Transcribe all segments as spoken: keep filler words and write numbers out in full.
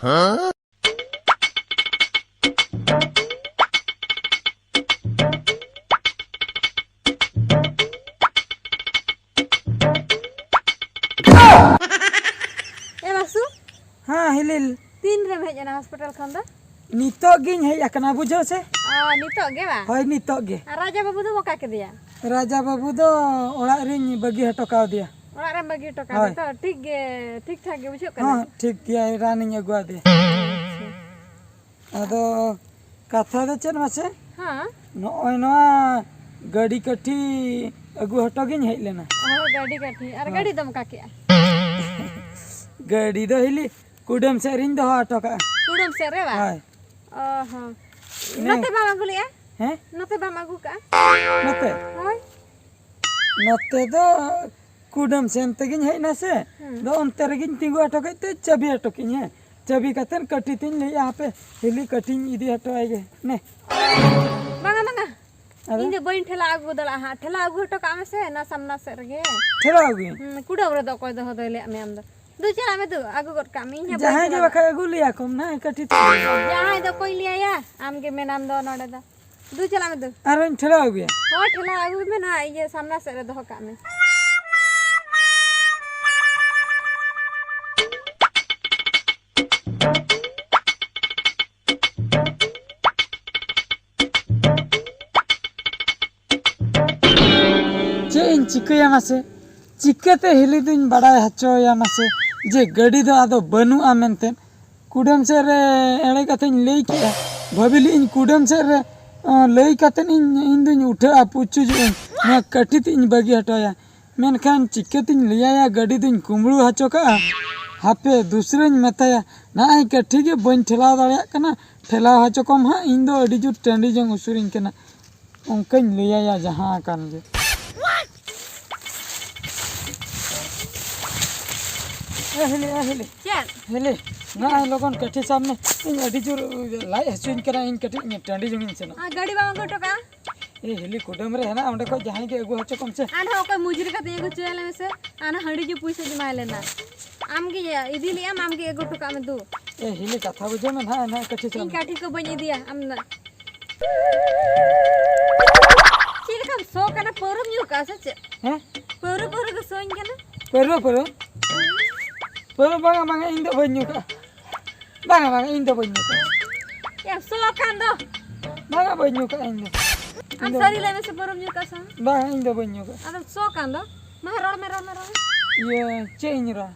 ᱮ ᱵᱟᱥᱩ, ᱦᱮᱸ ᱦᱤᱞᱤᱞ᱾ ᱛᱤᱱ ᱨᱮᱢ ᱦᱮᱡ ᱮᱱᱟ ᱦᱚᱥᱯᱤᱴᱟᱞ ᱠᱷᱚᱱ ᱫᱚ? ᱱᱤᱛᱚᱜ ᱜᱤᱧ ᱦᱮᱡ ᱟᱠᱟᱱᱟ, ᱵᱩᱡᱷᱟᱹᱣ ᱥᱮ᱾ ᱚ, ᱱᱤᱛᱚᱜ ᱜᱮ ᱵᱟᱝ? ᱦᱳᱭ, ᱱᱤᱛᱚᱜ ᱜᱮ᱾ ᱟᱨ ᱨᱟᱡᱟ ᱵᱟᱹᱵᱩ ᱫᱚᱢ ᱚᱠᱟ ᱠᱮᱫᱮᱭᱟ? ᱨᱟᱡᱟ ᱵᱟᱹᱵᱩ ᱫᱚ ᱚᱲᱟᱜ ᱨᱤᱧ ᱵᱟᱹᱜᱤ ᱦᱚᱴᱚ ᱠᱟᱣᱫᱮᱭᱟ᱾ ᱚᱲᱟᱜ ᱨᱮᱢ ᱵᱟᱹᱜᱤ ᱦᱚᱴᱚ ᱠᱟᱫᱮᱭᱟ? ᱦᱳᱭ᱾ ᱛᱚ ᱴᱷᱤᱠ ᱜᱮ, ᱴᱷᱤᱠ ᱴᱷᱟᱠ ᱜᱮ ᱵᱩᱡᱷᱟᱹᱜ ᱠᱟᱱᱟ? ᱦᱚᱸ, ᱴᱷᱤᱠ ᱜᱮᱭᱟ, ᱨᱟᱱᱤᱧ ᱟᱹᱜᱩᱣᱟᱫᱮᱭᱟ᱾ ᱟᱪᱪᱷᱟ᱾ ᱟᱫᱚ ᱠᱟᱛᱷᱟ ᱫᱚ ᱪᱮᱫ ᱢᱟᱥᱮ? ᱦᱮᱸ᱾ ᱱᱚᱜᱼᱚᱭ ᱱᱚᱣᱟ ᱜᱟᱹᱰᱤ ᱠᱟᱹᱴᱷᱤ ᱟᱹᱜᱩ ᱦᱚᱴᱚ ᱜᱤᱧ ᱦᱮᱡ ᱞᱮᱱᱟ᱾ ᱚ, ᱜᱟᱹᱰᱤ ᱠᱟᱹᱴᱷᱤ᱾ ᱟᱨ ᱦᱮᱸ᱾ ᱜᱟᱹᱰᱤ ᱫᱚᱢ ᱚᱠᱟ ᱠᱮᱜᱼᱟ? ᱜᱟᱹᱰᱤ ᱫᱚ ᱦᱤᱞᱤ ᱠᱩᱰᱟᱹᱢ ᱥᱮᱫ ᱨᱤᱧ ᱫᱚᱦᱚ ᱦᱚᱴᱚ ᱠᱟᱜᱼᱟ᱾ ᱠᱩᱰᱟᱹᱢ ᱥᱮᱫ ᱨᱮ ᱵᱟᱝ? ᱦᱳᱭ᱾ ᱚ ᱦᱚᱸ᱾ ᱤᱱᱟᱹ ᱱᱚᱛᱮ ᱵᱟᱢ ᱟᱹᱜᱩ ᱞᱮᱜᱼᱟ? ᱦᱮᱸ? ᱱᱚᱛᱮ ᱵᱟᱢ ᱟᱹᱜᱩ ᱠᱟᱜᱼᱟ? ᱱᱚᱛᱮ? ᱦᱳᱭ᱾ ᱱᱚᱛᱮ ᱫᱚ ᱠᱩᱰᱟᱹᱢ ᱥᱮᱱ ᱛᱮᱜᱤᱧ ᱦᱮᱡ ᱮᱱᱟ ᱥᱮ, ᱦᱩᱸ᱾ ᱫᱚ ᱚᱱᱛᱮ ᱨᱮᱜᱤᱧ ᱛᱤᱸᱜᱩ ᱦᱚᱴᱚ ᱠᱮᱫ ᱛᱮ ᱪᱟᱹᱵᱤ ᱦᱚᱴᱚ ᱠᱤᱧ, ᱦᱮᱸ᱾ ᱪᱟᱹᱵᱤ ᱠᱟᱛᱮᱫ ᱠᱟᱹᱴᱷᱤ ᱛᱤᱧ ᱞᱟᱹᱭᱮᱫᱼᱟ, ᱦᱟᱯᱮ ᱦᱤᱞᱤ ᱠᱟᱹᱴᱷᱤᱧ ᱤᱫᱤ ᱦᱚᱴᱚ ᱟᱭ ᱜᱮ᱾ ᱱᱮ᱾ ᱵᱟᱝᱟ, ᱵᱟᱝᱟ᱾ ᱟᱫᱚ? ᱤᱧ ᱫᱚ ᱵᱟᱹᱧ ᱴᱷᱮᱞᱟᱣ ᱟᱹᱜᱩ ᱫᱟᱲᱮᱭᱟᱜᱼᱟ ᱦᱟᱸᱜ᱾ ᱴᱷᱮᱞᱟᱣ ᱟᱹᱜᱩ ᱦᱚᱴᱚ ᱠᱟᱜ ᱢᱮᱥᱮ ᱚᱱᱟ ᱥᱟᱢᱱᱟ ᱥᱮᱫ ᱨᱮᱜᱮ᱾ ᱴᱷᱮᱞᱟᱣ ᱟᱹᱜᱩᱭᱟᱹᱧ? ᱦᱩᱸ, ᱠᱩᱰᱟᱹᱢ ᱨᱮᱫᱚ ᱚᱠᱚᱭ ᱫᱚᱦᱚ ᱫᱚᱭ ᱞᱟᱹᱭᱟᱫ ᱢᱮᱭᱟ ᱟᱢ ᱫᱚ? ᱫᱩ, ᱪᱟᱞᱟᱜ ᱢᱮ ᱫᱩ, ᱟᱹᱜᱩ ᱜᱚᱫ ᱠᱟᱜ ᱢᱮ, ᱤᱧ ᱦᱚᱸ ᱵᱟᱹᱧ ᱡᱟᱦᱟᱸᱭ ᱜᱮ ᱪᱟᱞᱟᱜᱼᱟ᱾ ᱵᱟᱠᱷᱟᱡ ᱟᱹᱜᱩ ᱞᱮᱭᱟ ᱠᱚᱢ ᱱᱟ ᱠᱟᱹᱴᱷᱤ ᱛᱤᱧ᱾ ᱡᱟᱦᱟᱸᱭ ᱫᱚ ᱚᱠᱚᱭ ᱞᱟᱹᱭᱟᱭᱟ? ᱟᱢ ᱜᱮ ᱢᱮᱱᱟᱢ ᱫᱚ ᱱᱚᱰᱮ ᱫᱚ᱾ ᱫᱩ, ᱪᱟᱞᱟᱜ ᱢᱮ ᱫᱩ᱾ ᱟᱨᱚᱧ ᱴᱷᱮᱞᱟᱣ ᱟᱹᱜᱩᱭᱟ᱾ ᱦᱳᱭ, ᱴᱷᱮᱞᱟᱣ ᱟᱹᱜᱩᱭ ᱢᱮ, ᱱᱚᱣᱟ ᱤᱭᱟᱹ ᱥᱟᱢᱱᱟ ᱥᱮᱫ ᱨᱮ ᱫᱚᱦᱚ ᱠᱟᱜ ᱢᱮ᱾ ᱪᱮᱫ ᱤᱧ ᱪᱤᱠᱟᱹᱭᱟ ᱢᱟᱥᱮ? ᱪᱤᱠᱟᱹᱛᱮ ᱦᱤᱞᱤ ᱫᱩᱧ ᱵᱟᱲᱟᱭ ᱦᱚᱪᱚᱭᱟ ᱢᱟᱥᱮ ᱡᱮ ᱜᱟᱹᱰᱤ ᱫᱚ ᱟᱫᱚ ᱵᱟᱹᱱᱩᱜᱼᱟ ᱢᱮᱱᱛᱮ? ᱠᱩᱰᱟᱹᱢ ᱥᱮᱫ ᱨᱮ ᱮᱲᱮ ᱠᱟᱛᱷᱟᱧ ᱞᱟᱹᱭ ᱠᱮᱜᱼᱟ, ᱵᱷᱟᱹᱵᱤ ᱞᱮᱜᱼᱟᱹᱧ ᱠᱩᱰᱟᱹᱢ ᱥᱮᱫ ᱨᱮ, ᱟᱸ, ᱞᱟᱹᱭ ᱠᱟᱛᱮᱫ ᱤᱧ, ᱤᱧ ᱫᱩᱧ ᱩᱴᱷᱟᱹᱜᱼᱟ, ᱯᱩᱪᱩᱡᱚᱜ ᱟᱹᱧ, ᱱᱚᱣᱟ ᱠᱟᱹᱴᱷᱤ ᱛᱮ ᱤᱧ ᱵᱟᱹᱜᱤ ᱦᱚᱴᱚ ᱟᱭᱟ᱾ ᱢᱮᱱᱠᱷᱟᱱ ᱪᱤᱠᱟᱹᱛᱤᱧ ᱞᱟᱹᱭᱟᱭᱟ, ᱜᱟᱹᱰᱤ ᱫᱩᱧ ᱠᱩᱢᱵᱽᱲᱩ ᱦᱚᱪᱚ ᱠᱟᱜᱼᱟ᱾ ᱦᱟᱯᱮ ᱫᱩᱥᱨᱟᱹᱧ ᱢᱮᱛᱟᱭᱟ, ᱱᱚᱜᱼᱚᱭ ᱠᱟᱹᱴᱷᱤ ᱜᱮ ᱵᱟᱹᱧ ᱴᱷᱮᱞᱟᱣ ᱫᱟᱲᱮᱭᱟᱜ ᱠᱟᱱᱟ, ᱴᱷᱮᱞᱟᱣ ᱦᱚᱪᱚ ᱠᱚᱢ ᱦᱟᱸᱜ, ᱤᱧ ᱫᱚ ᱟᱹᱰᱤ ᱡᱳᱨ ᱴᱟᱺᱰᱤ ᱡᱚᱝ ᱩᱥᱩᱨᱤᱧ ᱠᱟᱱᱟ᱾ ᱚᱱᱠᱟᱧ ᱞᱟᱹᱭᱟᱭᱟ ᱡᱟᱦᱟᱸ ᱟᱠᱟᱱ ᱜᱮ᱾ ᱮ ᱦᱤᱞᱤ, ᱮ ᱦᱤᱞᱤ᱾ ᱪᱮᱫ? ᱦᱤᱞᱤ, ᱱᱚᱜᱼᱚᱭ ᱞᱚᱜᱚᱱ ᱠᱟᱹᱴᱷᱤ ᱥᱟᱵ ᱢᱮ᱾ ᱤᱧ ᱟᱹᱰᱤ ᱡᱳᱨ ᱞᱟᱡ ᱦᱟᱹᱥᱩᱧ ᱠᱟᱱᱟ, ᱤᱧ ᱠᱟᱹᱴᱤᱡ ᱤᱧ ᱴᱟᱺᱰᱤ ᱡᱚᱝᱤᱧ ᱥᱮᱱᱚᱜᱼᱟ᱾ ᱟᱨ ᱜᱟᱹᱰᱤ ᱵᱟᱢ ᱟᱹᱜᱩ ᱦᱚᱴᱚ ᱠᱟᱜᱼᱟ? ᱮ ᱦᱤᱞᱤ, ᱠᱩᱰᱟᱹᱢ ᱨᱮ ᱦᱮᱱᱟᱜᱼᱟ, ᱚᱸᱰᱮ ᱠᱷᱚᱡ ᱡᱟᱦᱟᱸᱭ ᱜᱮ ᱟᱹᱜᱩ ᱦᱚᱪᱚ ᱠᱚᱢ ᱥᱮ᱾ ᱟᱨᱦᱚᱸ ᱚᱠᱚᱭ ᱢᱩᱡᱽᱨᱤ ᱠᱟᱛᱮᱧ ᱟᱹᱜᱩ ᱦᱚᱪᱚᱭᱟ ᱞᱟᱹᱭ ᱢᱮᱥᱮ? ᱟᱨ ᱦᱟᱺᱰᱤ ᱡᱩ ᱯᱩᱭᱥᱟᱹᱧ ᱮᱢᱟᱭ ᱞᱮᱱᱟ᱾ ᱟᱢ ᱜᱮ ᱤᱫᱤ ᱞᱮᱜᱼᱟᱢ, ᱟᱢ ᱜᱮ ᱟᱹᱜᱩ ᱦᱚᱴᱚ ᱠᱟᱜ ᱢᱮ ᱫᱩ᱾ ᱮ ᱦᱤᱞᱤ, ᱠᱟᱛᱷᱟ ᱵᱩᱡᱷᱟᱹᱣ ᱢᱮ ᱱᱟᱦᱟᱜ, ᱱᱟᱦᱟᱜ ᱠᱟᱹᱴᱷᱤ ᱪᱚᱞ ᱤᱧ ᱢᱮ᱾ ᱠᱟᱹᱴᱷᱤ ᱠᱚ ᱵᱟᱹᱧ ᱤᱫᱤᱭᱟ, ᱟᱢ ᱱᱟ-, ᱪᱮᱫ ᱞᱮᱠᱟᱢ ᱥᱚ ᱠᱟᱱᱟ? ᱯᱟᱹᱣᱨᱟᱹᱢ ᱧᱩ ᱠᱟᱜᱼᱟ ᱥᱮ ᱪᱮᱫ? ᱦᱮᱸ? ᱯᱟᱹᱣᱨᱟᱹ, ᱯᱟᱹᱣᱨᱟᱹ ᱜᱮ ᱥᱚᱧ ᱠᱟᱱᱟ᱾ ᱯᱟᱹᱣᱨᱟᱹ, ᱯᱟᱹᱣᱨᱟᱹ? ᱯᱟᱹᱣᱨᱟᱹ ᱵᱟᱝᱟ, ᱵᱟᱝᱟ, ᱤᱧ ᱫᱚ ᱵᱟᱹᱧ ᱧᱩ ᱠᱟᱜᱼᱟ᱾ ᱵᱟᱝᱟ, ᱵᱟᱝᱟ, ᱤᱧ ᱫᱚ ᱵᱟᱹᱧ ᱧᱩ ᱠᱟᱜᱼᱟ᱾ ᱭᱟ, ᱥᱚ ᱠᱟᱱ ᱫᱚ᱾ ᱵᱟᱝᱟ, ᱵᱟᱹᱧ ᱧᱩ ᱠᱟᱜᱼᱟ ᱤᱧ ᱫᱚ᱾ ᱟᱢ ᱤᱧ ᱫᱚ ᱥᱟᱹᱨᱤ ᱞᱟᱹᱭ ᱢᱮᱥᱮ, ᱯᱟᱹᱣᱨᱟᱹᱢ ᱧᱩ ᱠᱟᱜᱼᱟ ᱥᱮ ᱵᱟᱝ? ᱵᱟᱝᱟ, ᱤᱧ ᱫᱚ ᱵᱟᱹᱧ ᱧᱩ ᱠᱟᱜᱼᱟ᱾ ᱟᱫᱚ ᱥᱚ ᱠᱟᱱ ᱫᱚ᱾ ᱢᱟ, ᱨᱚᱲ ᱢᱮ, ᱨᱚᱲ ᱢᱮ, ᱨᱚᱲ ᱢᱮ᱾ ᱤᱭᱟᱹ, ᱪᱮᱫ ᱤᱧ ᱨᱚᱲᱟ?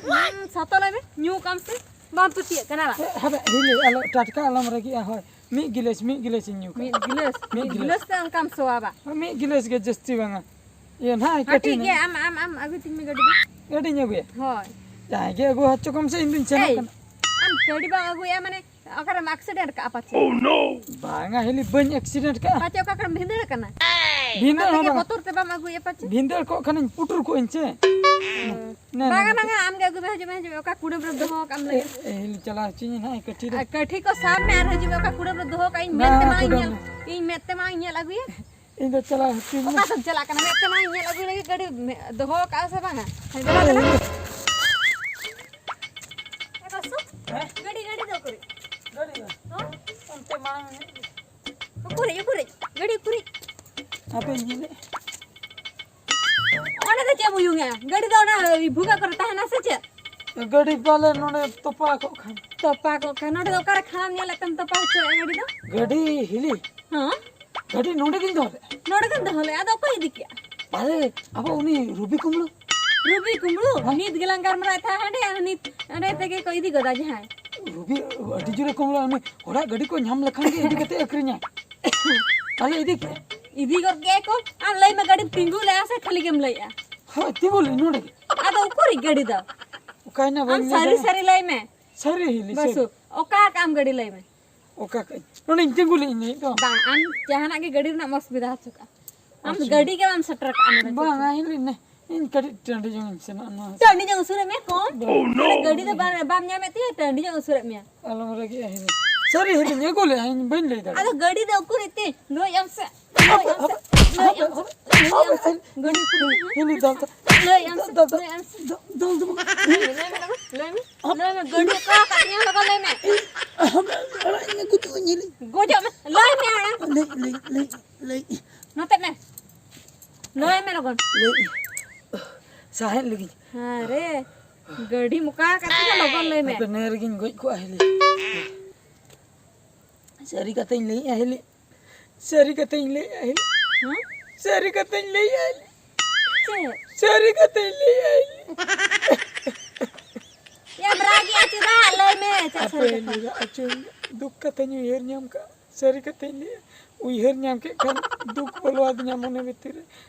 ᱦᱩᱸ, ᱥᱟᱛᱚ ᱞᱟᱹᱭ ᱢᱮ, ᱧᱩ ᱠᱟᱜ ᱟᱢ ᱥᱮ ᱵᱟᱢ ᱯᱟᱹᱛᱭᱟᱹᱜ ᱠᱟᱱᱟ ᱵᱟ? ᱮ, ᱦᱟᱯᱮ, ᱦᱤᱞᱤ, ᱟᱞᱚ, ᱴᱟᱴᱠᱟ ᱟᱞᱚᱢ ᱨᱟᱹᱜᱤᱜᱼᱟ, ᱦᱳᱭ᱾ ᱢᱤᱫ ᱜᱤᱞᱟᱹᱥ, ᱢᱤᱫ ᱜᱤᱞᱟᱹᱥ ᱤᱧ ᱧᱩ ᱠᱟᱜᱼᱟ᱾ ᱢᱤᱫ ᱜᱤᱞᱟᱹᱥ? ᱢᱤᱫ ᱢᱤᱫ ᱜᱤᱞᱟᱹᱥ᱾ ᱜᱤᱞᱟᱹᱥ ᱛᱮ ᱚᱱᱠᱟᱢ ᱥᱚᱣᱟ ᱵᱟ? ᱢᱤᱫ ᱜᱤᱞᱟᱹᱥ ᱜᱮ, ᱡᱟᱹᱥᱛᱤ ᱵᱟᱝᱟ᱾ ᱤᱭᱟᱹ, ᱱᱟᱦᱟᱜ ᱦᱮᱸ, ᱠᱟᱹᱴᱤᱡ ᱴᱷᱤᱠ ᱜᱮᱭᱟ, ᱱᱟᱦᱟᱜ᱾ ᱟᱢ, ᱟᱢ ᱟᱹᱜᱩᱭ ᱛᱤᱧ ᱢᱮ ᱜᱟᱹᱰᱤ ᱫᱚ᱾ ᱜᱟᱹᱰᱤᱧ ᱟᱹᱜᱩᱭᱟ? ᱦᱳᱭ᱾ ᱡᱟᱦᱟᱸᱭ ᱜᱮ ᱟᱹᱜᱩ ᱦᱚᱪᱚ ᱠᱚᱢ ᱥᱮ, ᱤᱧ ᱫᱩᱧ ᱥᱮᱱᱚᱜ ᱮᱭ, ᱠᱟᱱᱟ᱾ ᱟᱢ ᱜᱟᱹᱰᱤ ᱵᱟᱢ ᱟᱹᱜᱩᱭᱟ ᱢᱟᱱᱮ ᱚᱠᱟᱨᱮᱢ accident ᱠᱟᱜᱼᱟ ᱯᱟᱪᱮ? ᱵᱟᱝᱟ ᱦᱤᱞᱤ, ᱵᱟᱹᱧ accident ᱠᱟᱜᱼᱟ᱾ ᱯᱟᱪᱮ ᱚᱠᱟ ᱠᱚᱨᱮᱢ ᱵᱷᱤᱸᱫᱟᱹᱲ ᱠᱟᱱᱟ? ᱵᱷᱤᱸᱫᱟᱹᱲ ᱚᱱᱟ ᱦᱚᱸ ᱛᱮᱜᱮ ᱵᱟᱝ᱾ ᱵᱚᱛᱚᱨ ᱛᱮ ᱵᱟᱢ ᱟᱹᱜᱩᱭᱮᱫᱼᱟ ᱯᱟᱪᱮ? ᱵᱷᱤᱸᱫᱟᱹᱲ ᱠᱚᱜ ᱠᱷᱟᱱᱤᱧ ᱯᱩᱴᱩᱨ ᱠᱚᱜ ᱟᱹᱧ ᱪᱮ᱾ ᱦᱮᱸ᱾ ᱱᱟ, ᱱᱟ, ᱵᱟᱝᱟ, ᱱᱟ᱾ ᱵᱟᱝᱟ, ᱟᱢ ᱜᱮ ᱟᱹᱜᱩᱭ ᱢᱮ, ᱦᱤᱡᱩᱜ ᱢᱮ, ᱦᱤᱡᱩᱜ ᱢᱮ᱾ ᱚᱠᱟ ᱠᱩᱰᱟᱹᱢ ᱨᱮᱢ ᱫᱚᱦᱚ ᱠᱟᱜᱼᱟᱢ ᱞᱟᱹᱭ ᱮ, ᱢᱮ? ᱮ, ᱦᱤᱞᱤ, ᱪᱟᱞᱟᱣ ᱦᱚᱪᱚᱧ ᱱᱟᱦᱟᱜ ᱠᱟᱹᱴᱷᱤ ᱨᱮ᱾ ᱟᱨ ᱠᱟᱹᱴᱷᱤ ᱠᱚ ᱥᱟᱵ ᱢᱮ ᱟᱨ ᱦᱤᱡᱩᱜ ᱢᱮ, ᱚᱠᱟ ᱠᱩᱰᱟᱹᱢ ᱨᱮ ᱫᱚᱦᱚ ᱠᱟᱜ ᱤᱧ ᱢᱮᱫ ᱵᱟᱝᱟ, ᱛᱮ ᱢᱟᱧ ᱠᱩᱰᱟᱹᱢ ᱧᱮᱞ, ᱨᱮ᱾ ᱤᱧ ᱢᱮᱫ ᱛᱮ ᱢᱟᱧ ᱧᱮᱞ ᱟᱹᱜᱩᱭᱟ᱾ ᱤᱧ ᱫᱚ ᱪᱟᱞᱟᱣ ᱦᱚᱪᱚᱧ ᱢᱮ᱾ ᱚᱠᱟ ᱥᱮᱫ ᱪᱟᱞᱟᱜ ᱠᱟᱱᱟ? ᱢᱮᱫ ᱛᱮ ᱢᱟᱧ ᱧᱮᱞ ᱟᱹᱜᱩᱭ ᱞᱟᱹᱜᱤᱫ ᱜᱟᱹᱰᱤ ᱢᱮ-, ᱫᱚᱦᱚ ᱠᱟᱜᱼᱟ ᱥᱮ ᱵᱟᱝᱟ? ᱦᱟᱱᱛᱮ ᱵᱟᱝ ᱪᱟᱞᱟᱜ ᱠᱟᱱᱟ? ᱮ ᱵᱟᱥᱩ, ᱦᱮᱸ? ᱜᱟᱹᱰᱤ, ᱜᱟᱹᱰᱤ ᱫᱚ ᱩᱠᱩᱨᱤᱡ? ᱜᱟᱹᱰᱤ ᱫᱚ? ᱦᱚᱸ? ᱚᱱᱛᱮ ᱢᱟᱲᱟᱝ ᱧᱚᱜ ᱨᱮ᱾ ᱩᱠᱩᱨᱤᱡ, ᱩᱠᱩᱨᱤᱡ? ᱜᱟᱹᱰᱤ ᱩᱠᱩᱨᱤᱡ? ᱦᱟᱯᱮᱧ ᱧᱮᱞᱮᱫ᱾ ᱚᱸᱰᱮ ᱫᱚ ᱪᱮᱫ ᱮᱢ ᱩᱭᱩᱝᱟ? ᱜᱟᱹᱰᱤ ᱫᱚ ᱚᱱᱟ ᱵᱷᱩᱜᱟᱹᱜ ᱠᱚᱨᱮ ᱛᱟᱦᱮᱱᱟ ᱥᱮ ᱪᱮᱫ? ᱜᱟᱹᱰᱤ ᱯᱟᱞᱮ ᱱᱚᱰᱮ ᱛᱚᱯᱟ ᱠᱚᱜ ᱠᱷᱟᱱ᱾ ᱛᱚᱯᱟ ᱠᱚᱜ ᱠᱷᱟᱱ? ᱱᱚᱰᱮ ᱫᱚ ᱚᱠᱟᱨᱮ ᱠᱷᱟᱲᱟᱢ ᱧᱮᱞᱮᱫ ᱛᱮᱢ ᱛᱚᱯᱟ ᱦᱚᱪᱚᱭᱮᱫᱼᱟ ᱜᱟᱹᱰᱤ ᱫᱚ? ᱜᱟᱹᱰᱤ ᱦᱤᱞᱤ᱾ ᱦᱚᱸ? ᱜᱟᱹᱰᱤ ᱱᱚᱰᱮ ᱜᱤᱧ ᱫᱚᱦᱚ ᱞᱮᱫᱼᱟ᱾ ᱱᱚᱰᱮ ᱜᱮᱢ ᱫᱚᱦᱚ ᱞᱮᱫᱼᱟ, ᱟᱫᱚ ᱚᱠᱚᱭ ᱤᱫᱤ ᱠᱮᱜᱼᱟ? ᱟᱨᱮ, ᱟᱵᱚ ᱩᱱᱤ ᱨᱩᱵᱤ ᱠᱩᱢᱵᱽᱲᱩ᱾ ᱨᱩᱵᱤ ᱠᱩᱢᱵᱽᱲᱩ? ᱦᱮᱸ᱾ ᱱᱤᱛ ᱜᱮᱞᱟᱝ ᱜᱟᱞᱢᱟᱨᱟᱣᱮᱫ ᱛᱟᱦᱮᱸ ᱦᱟᱸᱰᱮ, ᱟᱨ ᱱᱤᱛ ᱚᱸᱰᱮ ᱛᱮᱜᱮ ᱠᱚ ᱤᱫᱤ ᱜᱚᱫᱟ ᱡᱟᱦᱟᱸᱭ᱾ ᱨᱩᱵᱤ ᱟᱹᱰᱤ ᱡᱳᱨᱮ ᱠᱩᱢᱵᱽᱲᱩ, ᱩᱱᱤ ᱦᱚᱲᱟᱜ ᱜᱟᱹᱰᱤ ᱠᱚ ᱧᱟᱢ ᱞᱮᱠᱷᱟᱱ ᱜᱮ ᱤᱫᱤ ᱠᱟᱛᱮ ᱟᱹᱠᱷᱨᱤᱧᱟᱭ᱾ ᱛᱟᱦᱞᱮ ᱤᱫᱤ ᱠᱮᱜᱼᱟ? ᱤᱫᱤ ᱜᱚᱫ ᱠᱮᱜᱼᱟ ᱠᱚ᱾ ᱟᱢ ᱞᱟᱹᱭ ᱢᱮ, ᱜᱟᱹᱰᱤᱢ ᱛᱤᱸᱜᱩ ᱞᱮᱜᱼᱟ ᱥᱮ ᱠᱷᱟᱹᱞᱤ ᱜᱮᱢ ᱞᱟᱹᱭᱮᱜᱼᱟ? ᱦᱳᱭ, ᱛᱤᱸᱜᱩ ᱞᱮᱜᱼᱟᱹᱧ ᱱᱚᱰᱮ ᱜᱮ᱾ ᱟᱫᱚ ᱩᱠᱩᱨᱤᱡ ᱜᱟᱹᱰᱤ ᱫᱚ? ᱚᱠᱟᱭᱱᱟ ᱟᱢ ᱵᱟᱹᱧ ᱞᱟᱹᱭ ᱥᱟᱹᱨᱤ ᱫᱟᱲᱮᱭᱟᱜᱼᱟ᱾ ᱥᱟᱹᱨᱤ ᱞᱟᱹᱭ ᱢᱮ᱾ ᱥᱟᱹᱨᱤ ᱦᱤᱞᱤ, ᱵᱟᱹᱥᱩ, ᱥᱟᱹᱨᱤ᱾ ᱚᱠᱟ ᱠᱟᱜ ᱟᱢ ᱜᱟᱹᱰᱤ ᱞᱟᱹᱭ ᱢᱮ? ᱚᱠᱟ ᱠᱟᱜ ᱟᱹᱧ? ᱱᱚᱰᱮᱧ ᱛᱤᱸᱜᱩ ᱞᱮᱜᱼᱟᱹᱧ ᱱᱤᱛ ᱫᱚ᱾ ᱵᱟᱝ, ᱟᱢ ᱡᱟᱦᱟᱱᱟᱜ ᱜᱮ ᱜᱟᱹᱰᱤ ᱨᱮᱱᱟᱜ ᱮᱢ ᱚᱥᱩᱵᱤᱫᱷᱟ ᱦᱚᱪᱚ ᱠᱟᱜᱼᱟ᱾ ᱟᱢ ᱟᱪᱪᱷᱟ᱾ ᱜᱟᱹᱰᱤ ᱜᱮ ᱵᱟᱢ ᱥᱮᱴᱮᱨ ᱠᱟᱜᱼᱟ ᱱᱚᱰᱮ ᱫᱚ᱾ ᱵᱟᱝᱟ, ᱦᱤᱞᱤ, ᱱᱮ, ᱤᱧ ᱠᱟᱹᱴᱤᱡ ᱴᱟᱺᱰᱤ ᱧᱚᱜ ᱤᱧ ᱥᱮᱱᱚᱜᱼᱟ ᱱᱚᱣᱟ᱾ ᱴᱟᱺᱰᱤ ᱧᱚᱜ ᱩᱥᱩᱨᱚᱜ ᱢᱮ ᱠᱚᱢ᱾ ᱵᱟᱝ᱾ ᱱᱚᱰᱮ ᱜᱟᱹᱰᱤ ᱫᱚ ᱵᱟᱢ, ᱵᱟᱢ ᱧᱟᱢᱮᱫ ᱛᱤᱧᱟᱹ, ᱴᱟᱺᱰᱤ ᱧᱚᱜ ᱩᱥᱩᱨᱚᱜ ᱢᱮᱭᱟ᱾ ᱟᱞᱚᱢ ᱨᱟᱹᱜᱤᱜᱼᱟ ᱦᱤᱞᱤ᱾ ᱥᱟᱹᱨᱤ ᱦᱤᱞᱤᱧ ᱟᱹᱜᱩ ᱞᱮᱜᱼᱟ, ᱤᱧ ᱵᱟᱹᱧ ᱞᱟᱹᱭ ᱫᱟᱲᱮᱭᱟᱜᱼᱟ᱾ ᱟᱫᱚ ᱜᱟᱹᱰᱤ ᱫᱚ ᱩᱠᱩᱨᱤᱡ ᱛᱤᱧ ᱞᱟᱹᱭ ᱟᱢ ᱥᱮ? ᱞᱟᱹᱭ ᱟᱢ ᱥᱮ, ᱞᱟᱹᱭ ᱟᱢ ᱥᱮ, ᱜᱟᱹᱰᱤ ᱠᱷᱩᱞᱟᱹᱣ ᱢᱮ᱾ ᱞᱟᱹᱭ ᱟᱢ ᱥᱮ, ᱞᱟᱹᱭ ᱟᱢ ᱥᱮ᱾ ᱞᱟᱹᱭ ᱢᱮ, ᱞᱟᱹᱭ ᱢᱮ, ᱞᱟᱹᱭ ᱢᱮ, ᱞᱟᱹᱭ ᱢᱮ, ᱜᱟᱹᱰᱤ ᱚᱠᱟ ᱠᱟᱜ ᱛᱤᱧᱟ ᱞᱚᱜᱚᱱ ᱞᱟᱹᱭ ᱢᱮ᱾ ᱟᱲᱟᱜ ᱤᱧ ᱢᱮ, ᱜᱩᱡᱩᱜ ᱟᱹᱧ ᱞᱟᱹᱭ᱾ ᱜᱚᱡᱚᱜ ᱢᱮ, ᱞᱟᱹᱭ ᱢᱮ ᱟᱲᱟᱝ᱾ ᱞᱟᱹᱭ, ᱞᱟᱹᱭ, ᱞᱟᱹᱭ, ᱞᱟᱹᱭ᱾ ᱱᱚᱛᱮ ᱢᱮ, ᱞᱟᱹᱭ ᱢᱮ ᱞᱚᱜᱚᱱ᱾ ᱞᱟᱹᱭ᱾ ᱥᱟᱦᱮᱫ ᱞᱟᱹᱜᱤᱫ᱾ ᱦᱮᱸ ᱨᱮ, ᱜᱟᱹᱰᱤ ᱢᱚᱠᱟ ᱠᱟᱜ ᱛᱤᱧᱟ ᱞᱚᱜᱚᱱ ᱞᱟᱹᱭ ᱢᱮ᱾ ᱦᱟᱯᱮ ᱱᱮ ᱨᱮᱜᱤᱧ ᱜᱚᱡ ᱠᱚᱜᱼᱟ ᱦᱤᱞᱤ᱾ ᱥᱟᱹᱨᱤ ᱠᱟᱛᱷᱟᱧ ᱞᱟᱹᱭᱮᱜᱼᱟ ᱦᱤᱞᱤ᱾ ᱥᱟᱹᱨᱤ ᱠᱟᱛᱷᱟᱧ ᱞᱟᱹᱭᱮᱜᱼᱟ ᱦᱤᱞᱤ᱾ ᱦᱮᱸ? ᱥᱟᱹᱨᱤ ᱠᱟᱛᱷᱟᱧ ᱞᱟᱹᱭᱮᱜᱼᱟ ᱦᱤᱞᱤ᱾ ᱪᱮᱫ? ᱥᱟᱹᱨᱤ ᱠᱟᱛᱷᱟᱧ ᱞᱟᱹᱭᱮᱜᱼᱟ ᱦᱤᱞᱤ᱾ ᱮᱢ ᱨᱟᱜᱮᱜᱼᱟ ᱪᱮᱫᱟᱜ? ᱞᱟᱹᱭ ᱢᱮ, ᱪᱮᱫ ᱥᱟᱹᱨᱤ ᱟᱯᱮ ᱠᱟᱛᱷᱟ? ᱞᱟᱹᱭ ᱟᱪᱚᱧ, ᱫᱩᱠ ᱠᱟᱛᱷᱟᱧ ᱩᱭᱦᱟᱹᱨ ᱧᱟᱢ ᱠᱟᱜᱼᱟ᱾ ᱥᱟᱹᱨᱤ ᱠᱟᱛᱷᱟᱧ ᱞᱟᱹᱭᱟ, ᱩᱭᱦᱟᱹᱨ ᱧᱟᱢ ᱠᱮᱫ ᱠᱷᱟᱱ ᱫᱩᱠ ᱵᱚᱞᱚ ᱟᱹᱫᱤᱧᱟ ᱢᱚᱱᱮ ᱵᱷᱤᱛᱤᱨ ᱨᱮ᱾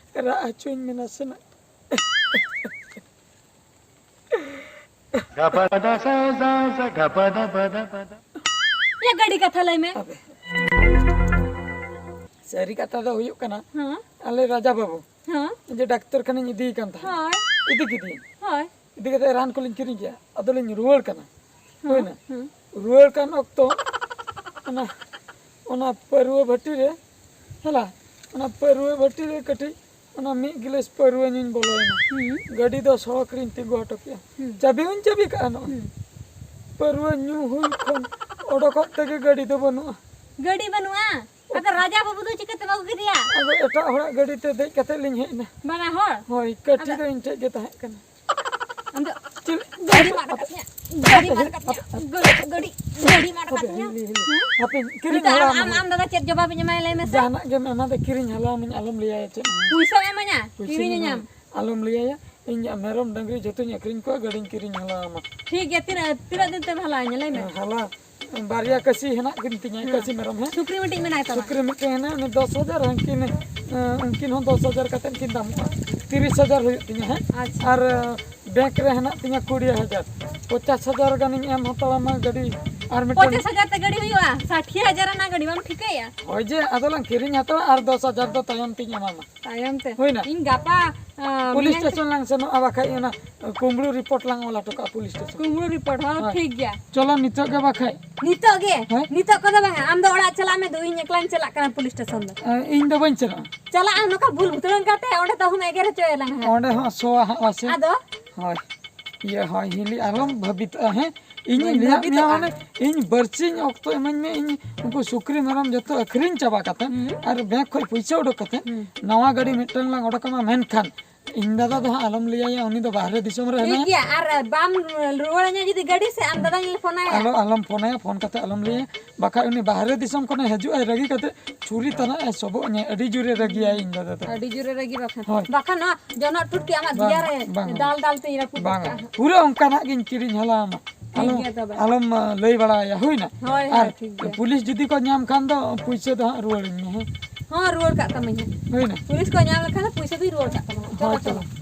ᱨᱟᱜ ᱦᱚᱪᱚᱧ ᱢᱮ ᱱᱟᱥᱮᱱᱟᱜ᱾ ᱜᱟᱯᱟ ᱫᱟ ᱥᱟ ᱥᱟ ᱥᱟ ᱜᱟᱯᱟ ᱫᱟ ᱯᱟ ᱫᱟ ᱯᱟ ᱫᱟ᱾ ᱭᱟ ᱜᱟᱹᱰᱤ ᱠᱟᱛᱷᱟ ᱞᱟᱹᱭ ᱢᱮ᱾ ᱟᱯᱮ᱾ ᱥᱟᱹᱨᱤ ᱠᱟᱛᱷᱟ ᱫᱚ ᱦᱩᱭᱩᱜ ᱠᱟᱱᱟ, ᱦᱮᱸ᱾ ᱟᱞᱮ ᱨᱟᱡᱟ ᱵᱟᱹᱵᱩ ᱦᱮᱸ᱾ ᱡᱮ ᱰᱟᱠᱛᱚᱨ ᱠᱷᱟᱱᱟᱧ ᱤᱫᱤᱭᱮ ᱠᱟᱱ ᱛᱟᱦᱮᱸᱫ, ᱦᱳᱭ᱾ ᱤᱫᱤ ᱠᱮᱫᱮᱭᱟᱹᱧ᱾ ᱦᱳᱭ᱾ ᱤᱫᱤ ᱠᱟᱛᱮ ᱨᱟᱱ ᱠᱚᱞᱤᱧ ᱠᱤᱨᱤᱧ ᱠᱮᱜᱼᱟ, ᱟᱫᱚᱞᱤᱧ ᱨᱩᱣᱟᱹᱲ ᱠᱟᱱᱟ᱾ ᱦᱮᱸ, ᱦᱩᱭᱱᱟ? ᱦᱮᱸ᱾ ᱨᱩᱣᱟᱹᱲ ᱠᱟᱱ ᱚᱠᱛᱚ ᱚᱱᱟ, ᱚᱱᱟ ᱯᱟᱹᱨᱣᱟᱹ ᱵᱷᱟᱹᱴᱤ ᱨᱮ, ᱦᱮᱞᱟ, ᱚᱱᱟ ᱯᱟᱹᱨᱣᱟᱹ ᱵᱷᱟᱹᱴᱤ ᱨᱮ ᱠᱟᱹᱴᱤᱡ ᱚᱱᱟ ᱢᱤᱫ ᱜᱤᱞᱟᱹᱥ ᱯᱟᱹᱨᱣᱟᱹ ᱧᱩᱧ ᱵᱚᱞᱚᱭᱮᱱᱟ᱾ ᱦᱩᱸ᱾ ᱜᱟᱹᱰᱤ ᱫᱚ ᱥᱚᱲᱚᱠ ᱨᱤᱧ ᱛᱤᱸᱜᱩ ᱦᱚᱴᱚ ᱠᱮᱜᱼᱟ᱾ ᱦᱩᱸ᱾ ᱪᱟᱹᱵᱤ ᱦᱚᱸᱧ ᱪᱟᱹᱵᱤ ᱠᱟᱜᱼᱟ ᱱᱚᱜᱼᱚᱭ᱾ ᱦᱩᱸ᱾ ᱯᱟᱹᱨᱣᱟᱹ ᱧᱩ ᱦᱩᱭ ᱠᱷᱚᱱ ᱚᱰᱚᱠᱚᱜ ᱛᱮᱜᱮ ᱜᱟᱹᱰᱤ ᱫᱚ ᱵᱟᱹᱱᱩᱜᱼᱟ᱾ ᱜᱟᱹᱰᱤ ᱵᱟᱹᱱᱩᱜᱼᱟ? ᱟᱫᱚ ᱨᱟᱡᱟ ᱵᱟᱹᱵᱩ ᱫᱚ ᱪᱤᱠᱟᱹᱛᱮᱢ ᱟᱹᱜᱩ ᱠᱮᱫᱮᱭᱟ? ᱟᱫᱚ ᱮᱴᱟᱜ ᱦᱚᱲᱟᱜ ᱜᱟᱹᱰᱤ ᱛᱮ ᱫᱮᱡ ᱠᱟᱛᱮ ᱞᱤᱧ ᱦᱮᱡ ᱮᱱᱟ᱾ ᱵᱟᱱᱟ ᱦᱚᱲ? ᱦᱳᱭ, ᱠᱟᱹᱴᱤᱡ ᱟᱫᱚ ᱫᱚ ᱤᱧ ᱴᱷᱮᱡ ᱜᱮ ᱛᱟᱦᱮᱸ ᱠᱟᱱᱟ᱾ ᱟᱢ ᱫᱚ ᱪᱮᱫ? ᱜᱟᱹᱰᱤ ᱢᱟᱨ ᱠᱟᱜ ᱢᱮᱭᱟ, ᱜᱟᱹᱰᱤ ᱢᱟᱨ ᱠᱟᱜ ᱢᱮᱭᱟ, ᱜᱟᱹᱰᱤ, ᱜᱟᱹᱰᱤ, ᱜᱟᱹᱰᱤ ᱢᱟᱨ ᱠᱟᱜ ᱦᱟᱯᱮ, ᱢᱮᱭᱟ᱾ ᱦᱤᱞᱤ, ᱦᱤᱞᱤ, ᱦᱮᱸ? ᱦᱟᱯᱮ, ᱠᱤᱨᱤᱧ ᱱᱤᱛᱚᱜ ᱦᱟᱞᱟ ᱟᱢ, ᱟᱢ, ᱟᱢ ᱫᱟᱫᱟ ᱪᱮᱫ ᱡᱚᱵᱟᱵ ᱤᱧ ᱮᱢᱟᱭᱟ ᱞᱟᱹᱭ ᱢᱮᱥᱮ? ᱡᱟᱦᱟᱱᱟᱜ ᱜᱮᱢ ᱮᱢᱟ ᱫᱮ, ᱠᱤᱨᱤᱧ ᱦᱟᱞᱟ ᱟᱹᱢᱟᱹᱧ, ᱟᱞᱚᱢ ᱞᱟᱹᱭᱟᱭᱟ ᱪᱮᱫ ᱦᱚᱸ᱾ ᱯᱩᱭᱥᱟᱹ ᱮᱢᱟᱹᱧᱟ, ᱯᱩᱭᱥᱟᱹ ᱠᱤᱨᱤᱧ ᱧᱟᱢᱟ᱾ ᱟᱹᱧᱟᱢ᱾ ᱟᱞᱚᱢ ᱞᱟᱹᱭᱟᱭᱟ, ᱤᱧ ᱢᱮᱨᱚᱢ ᱰᱟᱹᱝᱨᱤ ᱡᱷᱚᱛᱚᱧ ᱟᱹᱠᱷᱨᱤᱧ ᱠᱚᱣᱟ, ᱜᱟᱹᱰᱤᱧ ᱠᱤᱨᱤᱧ ᱦᱟᱞᱟ ᱟᱢᱟ᱾ ᱴᱷᱤᱠ ᱜᱮᱭᱟ, ᱛᱤᱱᱟᱹᱜ, ᱛᱤᱱᱟᱹᱜ ᱫᱤᱱ ᱛᱮᱢ ᱦᱟᱞᱟ ᱟᱹᱧᱟ ᱞᱟᱹᱭ ᱢᱮ? ᱦᱮᱸ, ᱦᱟᱞᱟ, ᱵᱟᱨᱭᱟ ᱠᱟᱹᱥᱤ ᱦᱮᱱᱟᱜ ᱠᱤᱱ ᱛᱤᱧᱟ, ᱦᱮᱸ᱾ ᱠᱟᱹᱥᱤ ᱢᱮᱨᱚᱢ, ᱦᱮᱸ? ᱥᱩᱠᱨᱤ ᱢᱤᱫᱴᱮᱱ ᱦᱮᱱᱟᱭᱟ, ᱩᱱᱤ ᱫᱚᱥ ᱦᱟᱡᱟᱨ, ᱦᱟᱹᱱᱠᱤᱱ, ᱮᱸ, ᱩᱱᱠᱤᱱ ᱦᱚᱸ ᱫᱚᱥ ᱦᱟᱡᱟᱨ ᱠᱟᱛᱮᱫ ᱠᱤᱱ ᱫᱟᱢᱚᱜᱼᱟ᱾ ᱛᱤᱨᱤᱥ ᱦᱟᱡᱟᱨ ᱦᱩᱭᱩᱜ ᱛᱤᱧᱟ, ᱦᱮᱸ? ᱟᱪᱪᱷᱟ᱾ ᱟᱨ, ᱮᱸ, ᱵᱮᱝᱠ ᱨᱮ ᱦᱮᱱᱟᱜ ᱛᱤᱧᱟ ᱠᱩᱲᱤ ᱦᱟᱡᱟᱨ᱾ ᱯᱚᱪᱟᱥ ᱦᱟᱡᱟᱨ ᱜᱟᱱᱤᱧ ᱮᱢ ᱦᱟᱛᱟᱲᱟᱢᱟ ᱜᱟᱹᱰᱤ ᱟᱨ ᱢᱤᱫᱴᱮᱱ᱾ ᱯᱚᱪᱟᱥ ᱦᱟᱡᱟᱨ ᱛᱮ ᱜᱟᱹᱰᱤ ᱦᱩᱭᱩᱜᱼᱟ? ᱥᱟᱴᱷᱤ ᱦᱟᱡᱟᱨ ᱟᱱᱟᱜ ᱜᱟᱹᱰᱤ ᱵᱟᱢ ᱴᱷᱤᱠᱟᱹᱭᱟ? ᱦᱳᱭ ᱡᱮ, ᱟᱫᱚ ᱞᱟᱝ ᱠᱤᱨᱤᱧ ᱦᱟᱛᱟᱲᱟ ᱟᱨ ᱫᱚᱥ ᱦᱟᱡᱟᱨ ᱫᱚ ᱛᱟᱭᱚᱢ ᱛᱤᱧ ᱮᱢᱟᱢᱟ᱾ ᱛᱟᱭᱚᱢ ᱛᱮ? ᱦᱩᱭᱱᱟ? ᱤᱧ ᱜᱟᱯᱟ ᱯᱩᱞᱤᱥ ᱥᱴᱮᱥᱚᱱ ᱞᱟᱝ ᱥᱮᱱᱚᱜᱼᱟ, ᱵᱟᱠᱷᱟᱡ ᱚᱱᱟ ᱠᱩᱢᱵᱽᱲᱩ ᱨᱤᱯᱳᱨᱴ ᱞᱟᱝ ᱚᱞ ᱦᱚᱴᱚ ᱠᱟᱜᱼᱟ ᱯᱩᱞᱤᱥ ᱥᱴᱮᱥᱚᱱ᱾ ᱠᱩᱢᱵᱽᱲᱩ ᱨᱤᱯᱳᱨᱴ ᱦᱚᱸ ᱦᱳᱭ᱾ ᱴᱷᱤᱠ ᱜᱮᱭᱟ᱾ ᱪᱚᱞᱚ ᱱᱤᱛᱚᱜ ᱜᱮ ᱵᱟᱠᱷᱟᱡ᱾ ᱱᱤᱛᱚᱜ ᱜᱮ? ᱦᱮᱸ? ᱱᱤᱛᱚᱜ ᱠᱚᱫᱚ ᱵᱟᱝᱟ, ᱟᱢ ᱫᱚ ᱚᱲᱟᱜ ᱪᱟᱞᱟᱜ ᱢᱮ, ᱫᱩ ᱤᱧ ᱮᱠᱞᱟᱧ ᱪᱟᱞᱟᱜ ᱠᱟᱱᱟ ᱯᱩᱞᱤᱥ ᱥᱴᱮᱥᱚᱱ ᱫᱚ᱾ ᱮ, ᱤᱧ ᱫᱚ ᱵᱟᱹᱧ ᱪᱟᱞᱟᱜᱼᱟ᱾ ᱪᱟᱞᱟᱜ ᱟᱢ ᱱᱚᱝᱠᱟ ᱵᱷᱩᱞ ᱵᱷᱩᱛᱲᱟᱹᱝ ᱠᱟᱛᱮ, ᱚᱸᱰᱮ ᱛᱟᱹᱦᱩᱢ ᱮᱜᱮᱨ ᱦᱚᱪᱚᱭᱟᱞᱟᱝ ᱦᱟᱸᱜ᱾ ᱚᱸᱰᱮ ᱦᱚᱸ ᱥᱚᱣᱟ ᱦᱟᱸᱜ ᱞᱟᱥᱮ᱾ ᱟᱫᱚ? ᱦᱳᱭ᱾ ᱤᱭᱟᱹ ᱦᱳᱭ ᱦᱤᱞᱤ ᱟᱞᱚᱢ ᱵᱷᱟᱹᱵᱤᱛᱚᱜᱼᱟ, ᱦᱮᱸ? ᱤᱧᱤᱧ ᱵᱟᱹᱧ ᱞᱟᱹᱭᱟᱫ ᱢᱮᱭᱟ ᱵᱷᱟᱹᱵᱤᱛᱚᱜᱼᱟ᱾ ᱢᱟᱱᱮ, ᱤᱧ ᱵᱟᱨᱥᱤᱧ ᱚᱠᱛᱚ ᱤᱢᱟᱹᱧ ᱢᱮ, ᱤᱧ ᱩᱱᱠᱩ ᱥᱩᱠᱨᱤ ᱢᱮᱨᱚᱢ ᱡᱚᱛᱚ ᱟᱹᱠᱷᱨᱤᱧ ᱪᱟᱵᱟ ᱠᱟᱛᱮ ᱦᱩᱸ᱾ ᱟᱨ ᱵᱮᱝᱠ ᱠᱷᱚᱡ ᱯᱩᱭᱥᱟᱹ ᱩᱰᱩᱠ ᱠᱟᱛᱮ ᱦᱩᱸ᱾ ᱱᱟᱣᱟ ᱜᱟᱹᱰᱤ ᱢᱤᱫᱴᱟᱝ ᱞᱟᱝ ᱚᱰᱚᱠ ᱟᱢᱟ, ᱢᱮᱱᱠᱷᱟᱱ ᱤᱧ ᱫᱟᱫᱟ ᱫᱚ ᱦᱟᱸᱜ ᱟᱞᱚᱢ ᱞᱟᱹᱭᱟᱭᱟ, ᱩᱱᱤ ᱫᱚ ᱵᱟᱦᱨᱮ ᱫᱤᱥᱚᱢ ᱨᱮ ᱴᱷᱤᱠ ᱦᱮᱱᱟᱭᱟ᱾ ᱜᱮᱭᱟ, ᱟᱨ ᱵᱟᱢ ᱨᱩᱣᱟᱹᱲᱟᱹᱧᱟ ᱡᱩᱫᱤ ᱜᱟᱹᱰᱤ ᱥᱮ, ᱟᱢ ᱫᱟᱫᱟᱧ ᱯᱷᱳᱱᱟᱭᱟ᱾ ᱟᱞᱚ, ᱟᱞᱚᱢ ᱯᱷᱳᱱᱟᱭᱟ, ᱯᱷᱳᱱ ᱠᱟᱛᱮ ᱟᱞᱚᱢ ᱞᱟᱹᱭᱟ, ᱵᱟᱠᱷᱟᱡ ᱩᱱᱤ ᱵᱟᱦᱨᱮ ᱫᱤᱥᱚᱢ ᱠᱷᱚᱱᱮ ᱦᱤᱡᱩᱜᱼᱟᱭ ᱨᱟᱹᱜᱤ ᱠᱟᱛᱮ, ᱪᱷᱩᱨᱤ ᱛᱟᱱᱟᱜ ᱮ ᱥᱚᱵᱚᱜ ᱤᱧᱟᱹ, ᱟᱹᱰᱤ ᱡᱳᱨᱮ ᱨᱟᱹᱜᱤᱭᱟᱭ ᱤᱧ ᱫᱟᱫᱟ ᱫᱚ᱾ ᱟᱹᱰᱤ ᱡᱳᱨᱮ ᱨᱟᱹᱜᱤ ᱵᱟᱠᱷᱟᱱ᱾ ᱦᱳᱭ᱾ ᱵᱟᱠᱷᱟᱱ ᱱᱚᱣᱟ ᱡᱚᱱᱚᱜ ᱴᱩᱴᱠᱤ ᱟᱢᱟᱜ ᱵᱟᱝ, ᱫᱮᱭᱟ ᱨᱮ ᱵᱟᱝ᱾ ᱫᱟᱞ ᱫᱟᱞ ᱛᱮᱧ ᱨᱟᱹᱯᱩᱫ ᱵᱟᱝᱟ, ᱠᱟᱜᱼᱟ᱾ ᱯᱩᱨᱟᱹ ᱚᱱᱠᱟᱱᱟᱜ ᱜᱤᱧ ᱠᱤᱨᱤᱧ ᱦᱟᱞᱟ ᱟᱢᱟ᱾ ᱴᱷᱤᱠ ᱟᱞᱚᱢ, ᱜᱮᱭᱟ ᱛᱚᱵᱮ᱾ ᱟᱞᱚᱢ, ᱟ, ᱞᱟᱹᱭ ᱵᱟᱲᱟᱭᱟ, ᱦᱩᱭᱱᱟ? ᱦᱳᱭ, ᱦᱳᱭ, ᱟᱨ ᱴᱷᱤᱠ ᱜᱮᱭᱟ᱾ ᱯᱩᱞᱤᱥ ᱡᱩᱫᱤ ᱠᱚ ᱧᱟᱢ ᱠᱷᱟᱱ ᱫᱚ ᱯᱩᱭᱥᱟᱹ ᱫᱚ ᱦᱟᱸᱜ ᱨᱩᱣᱟᱹᱲᱟᱹᱧ ᱢᱮ, ᱦᱮᱸ? ᱦᱚᱸ, ᱨᱩᱣᱟᱹᱲ ᱠᱟᱜ ᱛᱟᱢᱟᱧ ᱦᱟᱸᱜ᱾ ᱦᱩᱭᱱᱟ? ᱯᱩᱞᱤᱥ ᱠᱚ ᱧᱟᱢ ᱞᱮᱠᱷᱟᱱ ᱫᱚ ᱯᱩᱭᱥᱟᱹ ᱫᱚᱧ ᱨᱩᱣᱟᱹᱲ ᱠᱟᱜ ᱛᱟᱢᱟ ᱦᱟᱸᱜ᱾ ᱪᱚᱞᱚ, ᱦᱳᱭ, ᱪᱚᱞᱚ᱾ ᱪᱚᱞᱚ᱾